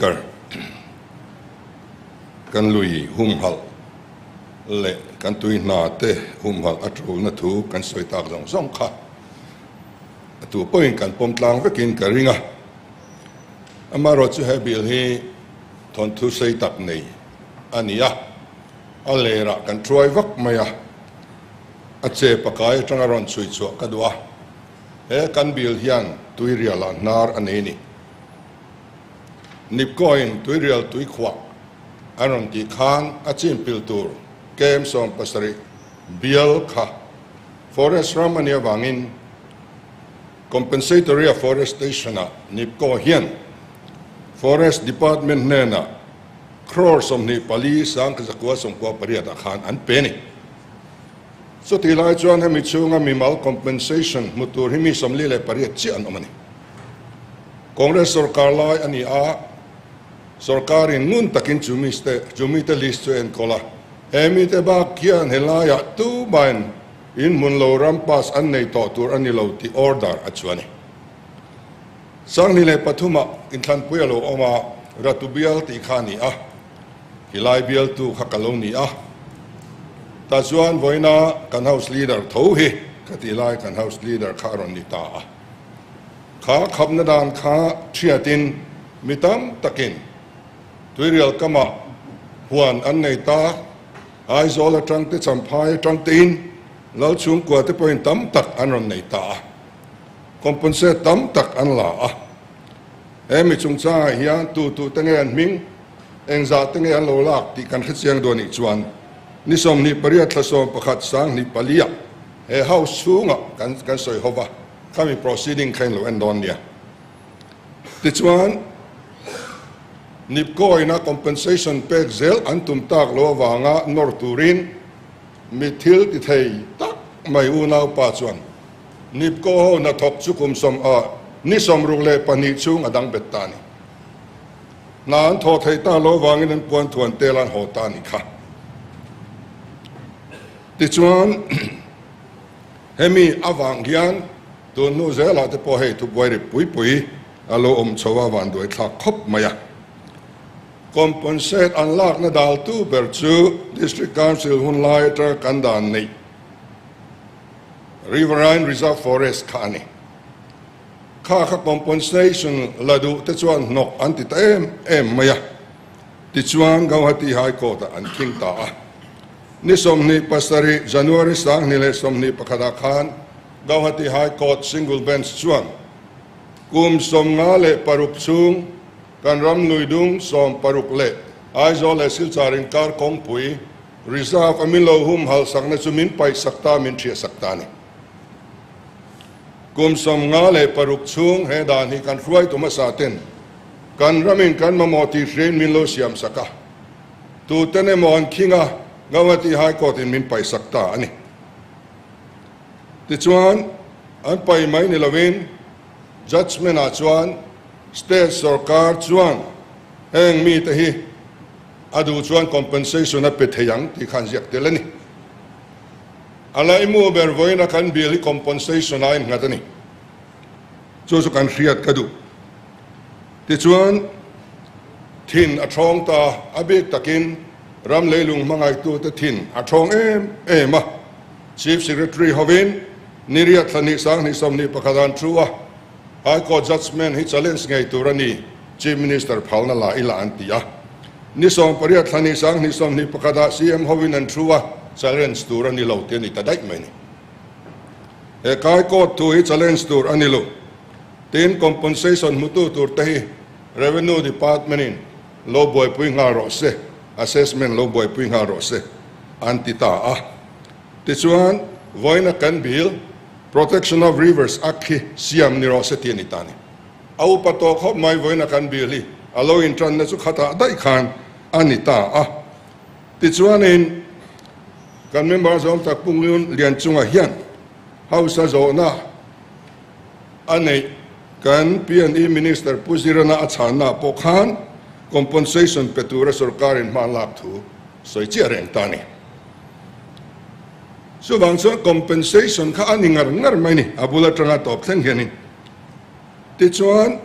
Speaker, kan lui humhalh leh kan tui hna te humhalh a tulna thu kan sawi tak zawng zawng kha a tu pawhin kan pawm tlang vekin ka ring a. Amaherawhchu he bill hi thawnthu sei tak nei a ni a, a lerah kan thuai vak mai a, a che pakai atanga rawn chhui chhuah ka duh a, he kan bill hian tuirialah hnar a nei a ni. Nipkoin tuirial tuikhuah an rawn tih khan a chinpil tur kem 70 bial kha forest ram a nih avangin Compensatory Afforestation-ah Nipko hian Forest Department hnenah crore 24 198 ah khan an pe a ni. Chutih lai chuan hemi chhunga mimal compensation hmu tur hi mi 48 chiah an awm a ni. Congress sorkar lai a ni a, sorkarin ngun takin chu mite list chu a enkawl a, he mite bak hian helaiah tumahin In hmun lo ram pass an nei tawh tur a ni lo tih order a chu a ni. 2003 ah inthlanpui a lo awm a, Ratu bial tih kha a ni a, khilai bialtu kha ka lo ni a. Tah chuan vawiina kan House Leader tho hi ka tih lai kan House Leader kha a rawn ni ta a. Kha khapna dan kha thiatin mi tam takin Tuirial kamah huan an nei ta. Aizawl atang te Champhai atang tein Lal chhungkua te pawhin tam tak an rawn nei ta a, compensate tam tak an la a. He mi chungchangah hian tu tu te nge an hming, engzah te nge an lo lak tih kan hrechiang dawn nih chuan ni 28 thla 11 2004 ah he house chhungah kan kan sawi ho va, khami proceeding kha in lo en dawn nia. Tichuan, Nipkoina compensation pek zel an tum tak lo avanga nawr turin mi thil ti thei tak mai unaupa chuan Nipko ho hnathawk chu kum sawm a ni 62 chhung a dang bet ta a ni. Hna an thawh theih ta lo avangin an puan thuan tel an haw ta a ni kha. Tichuan, hemi avang hian Tun hnu zelah te pawh hei thubuai ri pui pui a lo awm chho a, vanduai thlak khawp mai a. Compensate an lakna daltu ber chu District Council hun lai atanga kan dan neih Riverine Reserve Forest kha a ni. Kha kha compensation la duh te chuan hnawk an ti ta em em mai a, tichuan Gauhati High Court ah an khing ta a. Ni 27 January 2021 ah khan Gauhati High Court Single Bench chuan kum 56 chhung kan ram luidung 60 leh Aizawl leh Silchar inkar kawngpui reserve a min lo humhalh sakna chu min paih sak ta min thiah sak ta a ni. Kum 56 chhung he dan hi kan hruaitu hmasa ten kan ramin kan mamawh tih hriain min lo siam sak a, tuten emaw an khing a, Gauhati High Court in min paih sak ta a ni. Tichuan, an pai mai ni lovin judgement-ah chuan state sorkar chuan heng mite hi a duh chuan compensation a pe thei ang tih kha an ziak tel a ni. A laimu ber vawiina kan bill hi compensation a innghat a ni. Chu chu kan hriat ka duh. Tichuan, thin a thawng ta, a bik takin ram leilung hmangaihtute thin a thawng em em a. Chief Secretary hovin Niriat thla hnih 2021 an thu a, High Court judgement hi challenge ngei tur a ni, Chief Minister phalna la ila an ti a. Ni 18 thla hnih 2021 ah CM hovin an thu a, challenge tur a ni lo ti a ni ta daih mai ni. He High Court thu hi challenge tur a ni lo. Tin, compensation hmutu tur te hi Revenue Department in lo buaipui nghal rawh se, assessment lo buaipui nghal rawh se an ti ta a. Tichuan, vawiina kan bill Protection of Rivers Act hi siam ni rawh se tih a ni ta a ni. A upa tawh khawp mai vawiina kan bill hi a lo intanna chu khatah daih khan a ni ta a. Tichuanin, kan member zawm tak Pu Ngun Lianchunga hian House a zawhna a neih kan P&E Minister Pu Zirana a chhanna pawh khan compensation pe tura sorkarin hma lak thu sawi chiah reng ta a ni. Chuvang chuan compensation kha a ni ngar ngar mai ni, a bul atanga tawp thleng hianin. Tichuan,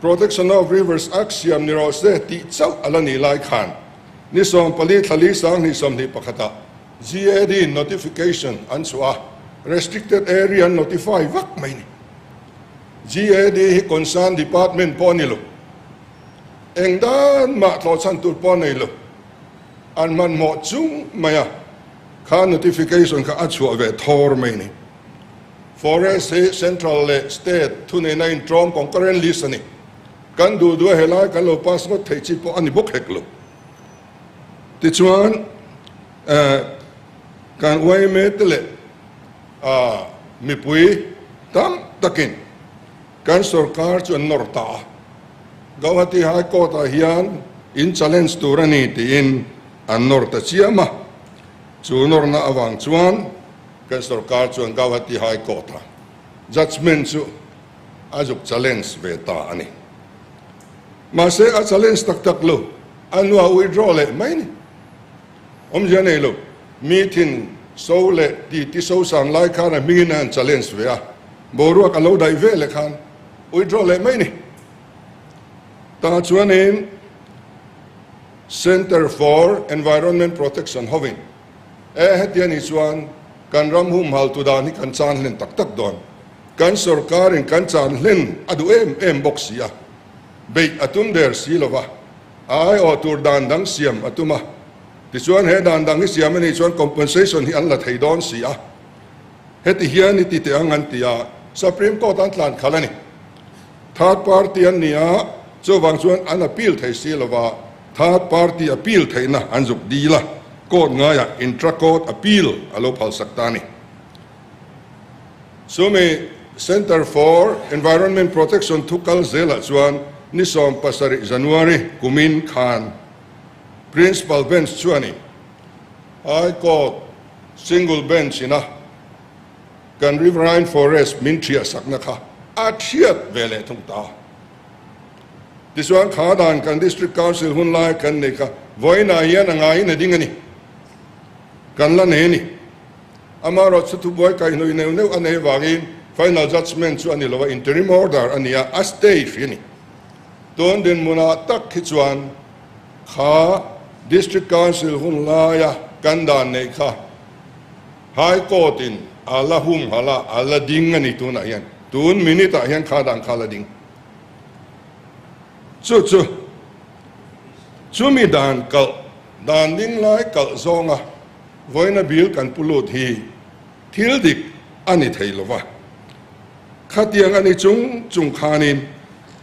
Protection of Rivers Act siam ni rawh se tih chauh a la nih lai khan ni 14 thla li 2021 ah GAD notification an chhuah a, restricted area an notify vak mai ni. GAD hi concern department pawh a ni lo, eng dan mah tlawhchhan tur pawh a nei lo, an hmanhmawh chung mai a, kha notification kha a chhuah ve thawr mai ni. Forest hi Central leh State thuneihna inṭawm concurrent list a ni. Kan duh duh a helai kan lo pass ngawt theih chi pawh a ni bawk hek lo. Tichuan kan yma te leh mipui tam takin kan sorkar chu an nawr ta a. Gauhati High Court ah hian in challenge tur a ni tiin an nawr ta chiam a. Chu nawrna avang chuan Kan sorkar chuan Gauhati High Court-a judgement chu a zuk challenge ve ta a ni. Mahse a challenge tak tak lo, a nua withdraw leh mai ni. Awmzia nei lo, mi thin so leh ti ti so sang lai khan a hmingin a han challenge ve a, boruak a lo daih ve leh khan withdraw leh mai ni. Tah chuanin Centre for Environment Protection hovin E, heti a nih chuan kan ram humhaltu dan hi kan chan hlen tak tak dawn. Kan sorkarin kan chan hlen a duh em em bawk si a, beih a tum der si lo va, a aiawh tur dan dang siam a tum a. Tichuan he dan dang hi siam a nih chuan compensation hi an la thei dawn si a. Heti hian i ti teh ang an ti a, Supreme Court an tlan khalh a ni. Third party an ni a, chuvang chuan an appeal thei si lo va, Third party appeal theihna an zuk dil a, court ngaiah intra court appeal a lo phalsak ta a ni. Chumi Centre for Environment Protection thu kal zelah chuan ni 17 January kumin khan Principal Bench chuanin High Court Single Bench ina kan Riverine Forest min thiahsakna kha a thiat ve leh thung ta. Tichuan kha dan kan District Council hun lai kan nei kha vawiinah hian a ngaiin a ding a ni. Kan la nei a ni. Amaherawh chu thubuai kaihhnawih neuh neuh a nei avangin final judgement chu a ni lo a, interim order a ni a, a stay hrih a ni. Tun dinhmunah tak hi chuan kha District Council hun laia kan dan neih kha High Court in a la humhalh a, a la ding a ni tunah hian. Tun minute ah hian kha dan kha a la ding. Chu chu chumi dan kalh, dan ding lai kalh zawnga vawiina bill kan pu lut hi thil dik a ni thei lo va. Khatiang a ni chung chung khanin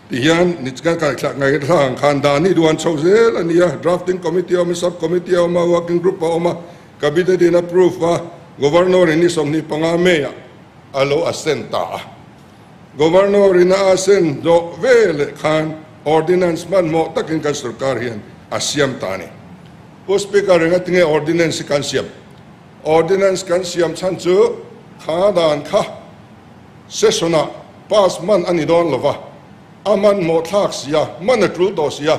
ti hian ni kan kaithlak ngaihthla ang khan dan hi duan chho zel a ni a, drafting committee a awm a, sub committee a awm a, working group a awm a, cabinet in approve a, governor in ni 25 May ah a lo assent ta a. Governor in a asen zawh ve leh khan Ordinance hmanhmawh takin kan sorkar hian a siam ta a ni. Pu Speaker enga tinge Ordinance hi kan siam? Ordinance kan siam chhan chu kha dan kha session ah pass hman a ni dawn lova, a hmanhmawh thlak si a, hman a tul tawh si a,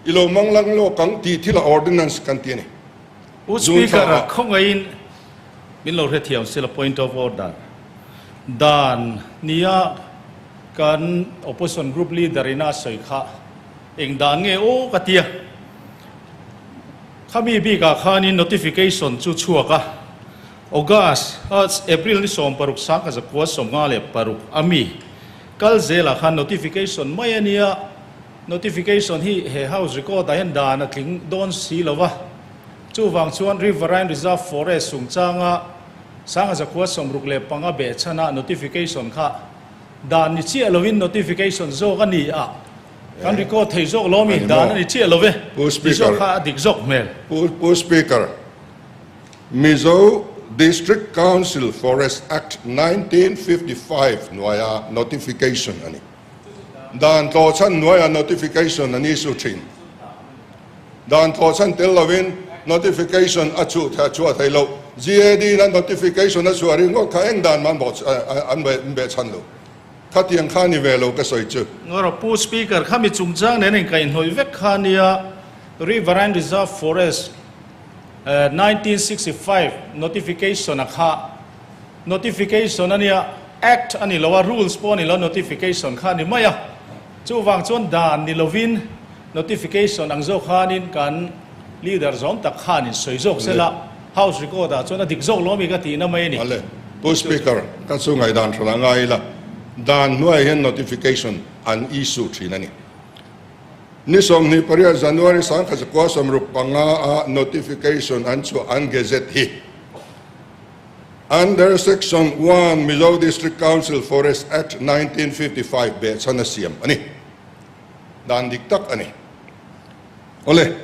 i lo mang lang lawk ang tih thil ah Ordinance kan ti a ni. Pu Speaker, khawngaihin min lo hrethiam sila point of order. Dan nia kan opposition group leader ina a sawi kha eng dan nge aw ka tia. Khami bikah khanin notification chu chhuak a, August, April ni 16 1956 a mi kal zelah khan notification mai a nia, notification hi he house record ah hian dan a tling dawn si lo va, chuvang chuan Riverine Reserve Forest chungchanga 1965 behchhana notification kha dan ni chiah lovin notification zawk a ni a, kan record thei zawk lo ami? Dan a ni chiah lo ve, ti zawk kha a dik zawk hmel. Pu Speaker, Mizo District Council Forest Act 1955 hnuaia notification a ni. Dan tlawhchhan hnuaia notification a ni su thin. Dan tlawhchhan tel lovin notification a chhuh theih a chhuah theih loh. GAD in a notification a chhuah ringawt kha eng dan mah an behchhan lo. Khatiang kha ni ve lo ka sawi chu. Ngawrh Pu Speaker, khami chungchang nen inkaihhnawih vek kha nia Riverine Reserve Forest 1965 notification a kha notification a nia Act a ni lo a, rules pawh a ni lo, notification kha a ni mai a. Chuvang chuan dan ni lovin notification ang zawk khanin kan leader zawm tak khanin sawi zawk sela House record ah chuan a dik zawk lo ami ka tihna mai a ni. Ale, Pu Speaker, ka chu ngaihdan hran a ngai ila, dan hnuaiah hian notification an issue thin a ni. Ni 28 January 1965 a notification an chhuah an gazette hi Under Section 1 Mizo District Council Forest Act 1955 behchhan a siam a ni. Dan dik tak a ni. Awle.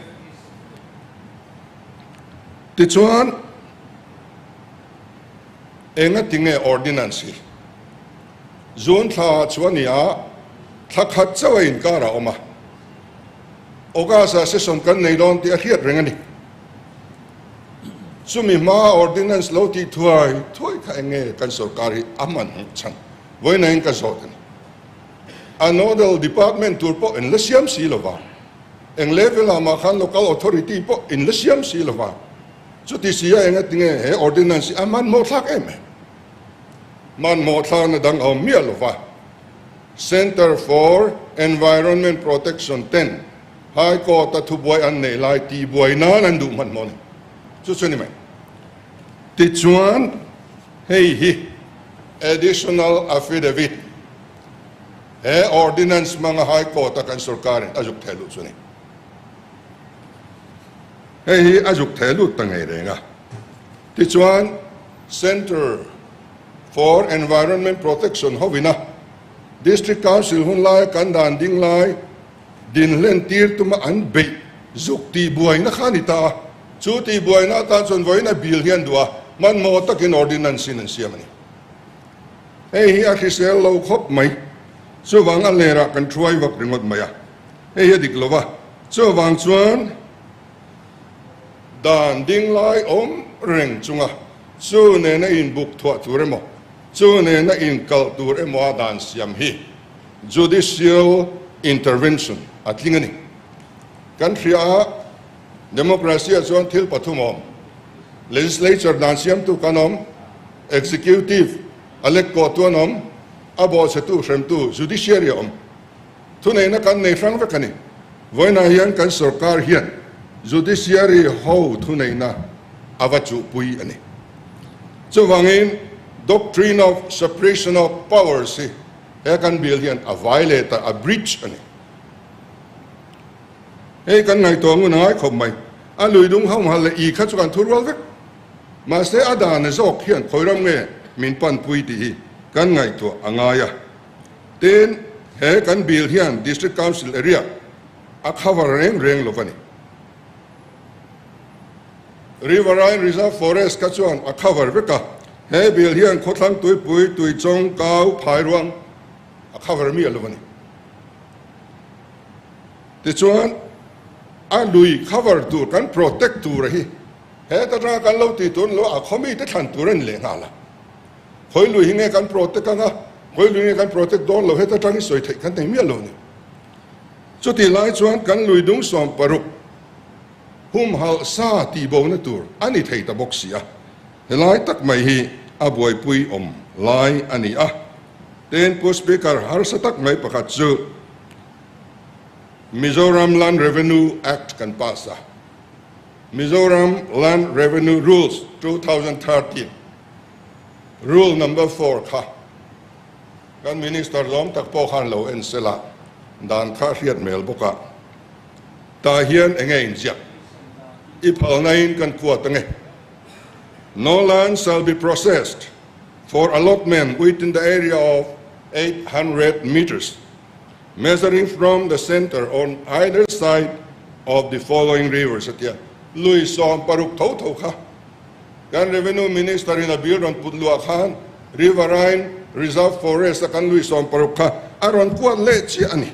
Tichuan, enga tinge Ordinance hi June thla ah chuan ni a, thla khat chauh a inkar a awm a. August ah session kan nei dawn tih a hriat reng a ni. Chumi hmaa Ordinance lo tih thuai thuai kha eng nge kan sorkar hi a hman hmuh chhan vawiin ka zawt a ni. A nodal department tur pawh in la siam si lo va, eng level ah mah khan local authority pawh in la siam si lo va, chuti si a enga tinge he Ordinance hi a hmanhmawh thlak em em? Hmanhmawh thlakna dang a awm miah lo va, Centre for Environment Protection ten High Court a thubuai an neih lai tihbuai nan an duh hmanhmawh a ni. Chu chu a ni mai. Tichuan, hei hi Additional Affidavit, he Ordinance hmanga High Court a kan sorkarin a zuk theh luh chu a ni. Hei hi a zuk theh lut ta ngei reng a. Tichuan, Centre for Environment Protection hovina District Council hun laia kan dan ding lai, Dinhlen tir tuma an beih zuk tihbuaina kha a ni ta a, chu tihbuaina atan chuan vawiin a bill hi an duh a, hmanhmawh takin ordinance in an siam a ni. Hei hi a hrisel lo khawp mai, chuvang a lerah kan thuai vak ringawt mai a, hei hi a dik lo va, chuvang chuan dan ding lai awm reng chunga chu nena inbuk thuah tur emaw, chu nena inkalh tur emaw a dan siam hi Judicial intervention a tling a ni. Kan hria a, democracy ah chuan thil pathum a awm. Legislature dan siamtu kan awm, executive a lek kawhtu an awm, a bawhchhetu hremtu judiciary a awm. Thuneihna kan nei hrang vek a ni. Vawiinah hian kan sorkar hian judiciary ho thuneihna a va chuhpui a ni. Chuvangin doctrine of separation of powers hi He kan bill hian a vai leh ta, a breach a ni. Hei kan ngaihtuah ngun a ngai khawp mai. A lui dung ho hal leh i kha chu kan thu rual vek. Mahse a dan a zawk hian khawi ram nge min panpui tih hi kan ngaihtuah a ngai a. Tin, he kan bill hian District Council area a cover reng reng lo va ni. Riverine Reserve Forest kha chuan a cover vek a, he bill hian khawthlang tuipui, tuichawng, kau, phairuang a cover miah lo a ni. Tichuan, a lui cover tur kan protect tur a hi heta tanga kan lo tih tur ni lo a khaw mite thlan tur a ni leh nghal a. Khawi lui hi nge kan protect anga, khawi lui nge kan protect dawn lo heta tang hi sawi theih kan nei miah lo a ni. Chutih lai chuan kan lui dung 16 humhalh sa tihbona tur a ni thei ta bawk si a, helai tak mai hi a buaipui awm lai a ni a. Tin, Pu Speaker, harsa tak mai pakhat chu Mizoram Land Revenue Act kan pass a, Mizoram Land Revenue Rules 2013, Rule Number 4 kha kan Minister lawm tak pawh khan lo en sela, dan kha a hriat hmel bawk a. Tah hian eng nge inziak? I phalnain kan kuat ange. No land shall be processed for allotment within the area of 800 meters measuring from the centre on either side of the following rivers a tia. Lui 16 tho tho kha kan Revenue Minister in a bill rawn put luah khan Riverine Reserve Forest a kan lui 16 kha a rawn kuat leh chiah a ni.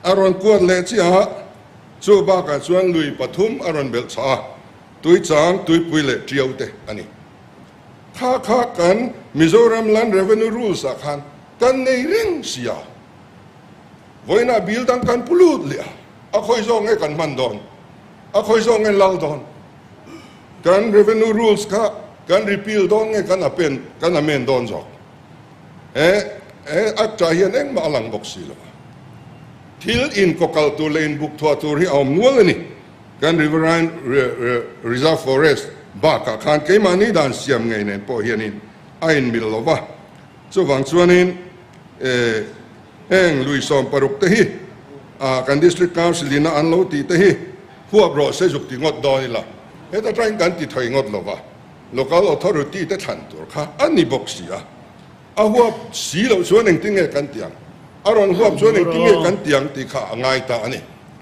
A rawn kuat leh chiah a, chu bakah chuan lui pathum a rawn belh chah a, Tuichang, Tuipui leh Tiau te a ni. Kha kha kan Mizoram Land Revenue Rules ah khan kan nei reng si a, vawiinah bill dang kan pu lut leh a, a khawi zawk nge kan hman dawn, a khawi zawk nge lal dawn, kan Revenue Rules kha kan repeal dawn nge kan apen kan amend dawn zawk. He he Act ah hian engmah a lang bawk si lo a. Thil inkawkalh tur leh inbuk thuah tur hi a awm nual a ni. Kan Riverine Reserve Forest bakah khan keimahni dan siam ngei nen pawh hianin a inmil lo va. Chuvang chuanin heng lui 16 te hi kan District Council ina an lo tih te hi huap rawh se zuk ti ngawt dawn ila. Heta tangin kan ti thei ngawt lo va, Local Authority te thlan tur kha a ni bawk si a. A huap si loh chuan engtin nge kan ti ang? A rawn huap chuan engtin nge kan ti ang tih kha a ngai ta a ni.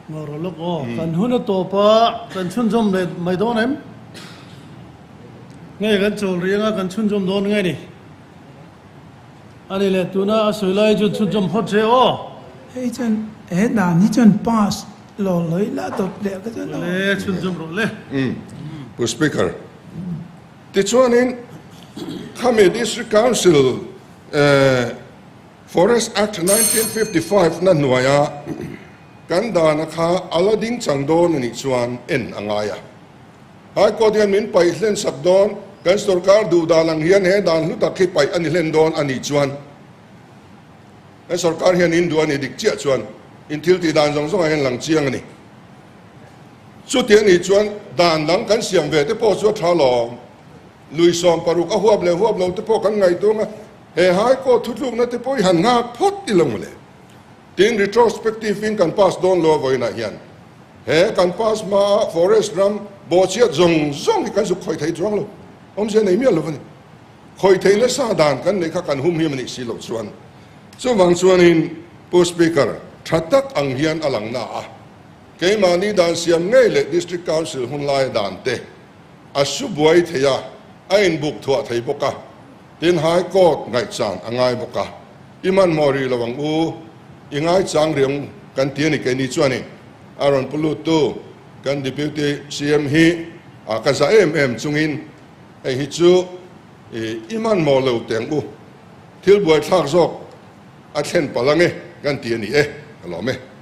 Ngaw lawk aw, kan hun a tawp a, kan chhunzawm leh mai dawn em? Nge kan chawl rih anga kan chhunzawm dawn nge ni? A ni leh tuna a sawi lai chuan chhunzawm phawt se aw. Hei chuan he dan hi chuan pass law lawih lah tawp leh ka chuan aw. Le chhunzawm rawh le. Pu Speaker. Tichuanin, khami District Council Forest Act 1955 na hnuaia kan dana kha a la ding chang dawn a nih chuan en a ngai a. High Court hian min paih hlen sak dawn, kan sorkar duh dan ang hian he dan hlu tak hi paih a ni hlen dawn a nih chuan kan sorkar hian in duh a ni dik chiah chuan in thil tih dan zawng zawngah hian lang chiang a ni. Chuti a nih chuan dan dang kan siam ve te pawh chu a tha lawm. Lui 16 a huap leh huap lo te pawh kan ngaihtuang a, he High Court thutlukna te pawh i han nghak phawt i lo mawle. Tin, retrospective in kan pass dawn lo a vawiinah hian he kan pass hmaa forest ram bawhchhiat zawng zawng hi kan zuk khawih thei chuang lo. Awmzia nei miah lo a ni. Khawih thei nasa dan kan neih kha kan hum hiam a nih si loh chuan. Chuvang chuanin Pu Speaker, tha tak ang hian a lang na a. Keimahni dan siam ngei leh District Council hun laia dan te a su buai thei a, a inbuk thuah thei bawk a, tin High Court ngaihchang a ngai bawk a, i hmanhmawh rih lo ang u, i ngaichang rih ang kan ti a ni keini chuanin a rawn pu luttu kan Deputy CM hi a ka za em em chungin hei hi chu i hmanhmawh lo teh ang u, thil buaithlak zawk a thlen palh ang e kan ti a ni e, ka lawm e.